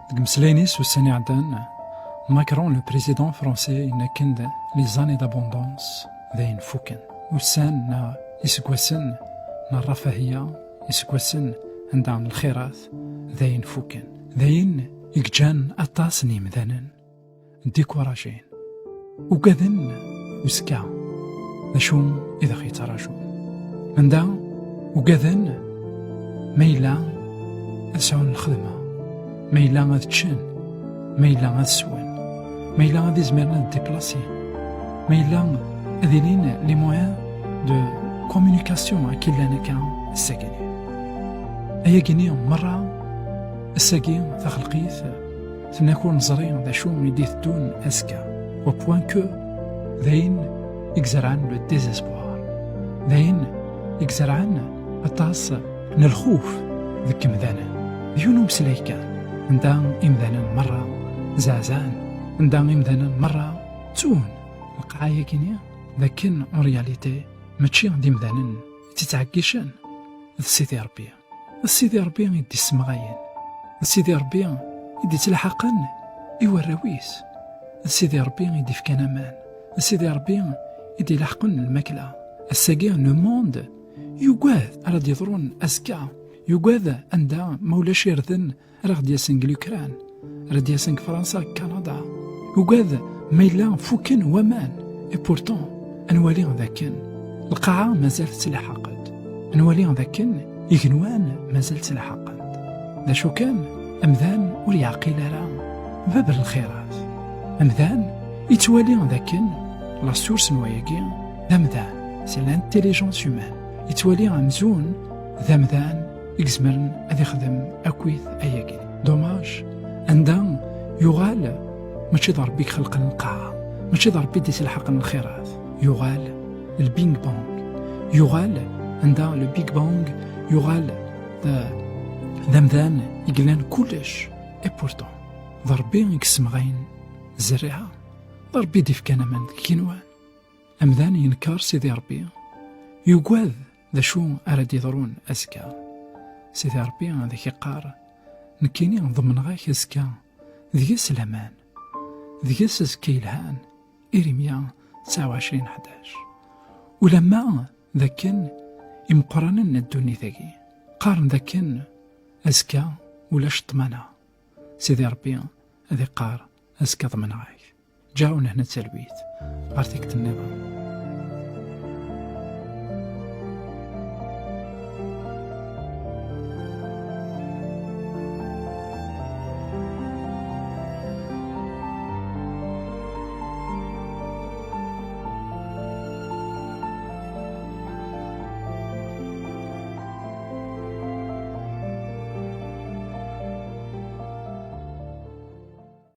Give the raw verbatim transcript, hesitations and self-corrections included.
Deg imeslayen-is ussan iɛeddan, Macron, le président français, yenna akken d les années d'abondance d ayen fuken. Ussan neɣ iseggasen n rrafahiya, iseggasen anda n lxirat, d ayen fuken. D ayen i yeǧǧan aṭas n yimdanen découragés. Ugaden uzekka, d acu i d aɣ-yettraǧun. Anda ugaden ma yella ad sɛun lxedma, ma yella ad ččen, ma yella ad swen, ma yella ad izmiren ad déplacer, ma yella ad ilin les moyens de communication akk illan akka ass-agi-nni. Ayagi-nni merra, ass-agi taxelqit, tenna-k ur neẓri d acu i d-iteddun azekka, au point que d ayen i izerɛen le désespoir, d ayen i izerɛen aṭas n lxuf deg yimdanen. D yiwen umeslay kan, anda imdanen merra zeɛzɛen, anda imdanen merra ttun lqaɛa-yagi-nni, d akken en réalité mačči d imdanen i tt-ittɛeggicen, d Sidi Ṛebbi. D Sidi Ṛebbi i d-issemɣayen, d Sidi Ṛebbi i d-ittlaḥaqen i warraw-is, d Sidi Ṛebbi i d-ifkan aman, d Sidi Ṛebbi i d-ilaḥqen lmakla. Ass-agi, le monde yugad ara d-yeḍrun azekka, yugad anda ma ulac irden ara ɣ-d-yasen deg l'Ukraine, ara d-yasen deg Fransa, deg Kanada. Ugad ma yella fuken waman. Et pourtant, ad nwali d akken lqaɛa mazal tettlaḥaq-d. Ad nwali d akken igenwan mazal ttlaḥaqen-d. D acu kan, amdan ur yeɛqil ara bab n lxirat. Amdan yettwali d akken la source n wayagi d amdan, c'est l'intelligence humaine. Yettwali amzun d amdan i izemren ad ixdem akkit ayagi. Dommage, anda yuɣal mačči d Ṛebbi i ixelqen lqaɛa, mačči d Ṛebbi i d-iselḥaqen lxirat. Yuɣal le Big Bang. Yuɣal anda le Big Bang yuɣal d, d amdan i yellan kullec. Et pourtant, d Ṛebbi i yessemɣayen zzerriɛa, d Ṛebbi i d-ifkan aman deg igenwan. Amdan yenker Sidi Ṛebbi, yugad d acu ara d-yeḍrun azekka. Sidi Ṛebbi ad ak-iqqar, nekkini ḍemneɣ-ak azekka deg-s laman, deg-s azekka yelhan, Irimya tesɛa u ɛecrin ḥdac. Ulamma d akken imeqqranen n ddunit-agi qqaren d akken azekka ulac ṭṭmana. Sidi Ṛebbi ad iqqar, azekka ḍemneɣ-ak. Ǧǧaɣ-awen hna talwit. Ɣer tikkelt nniḍen.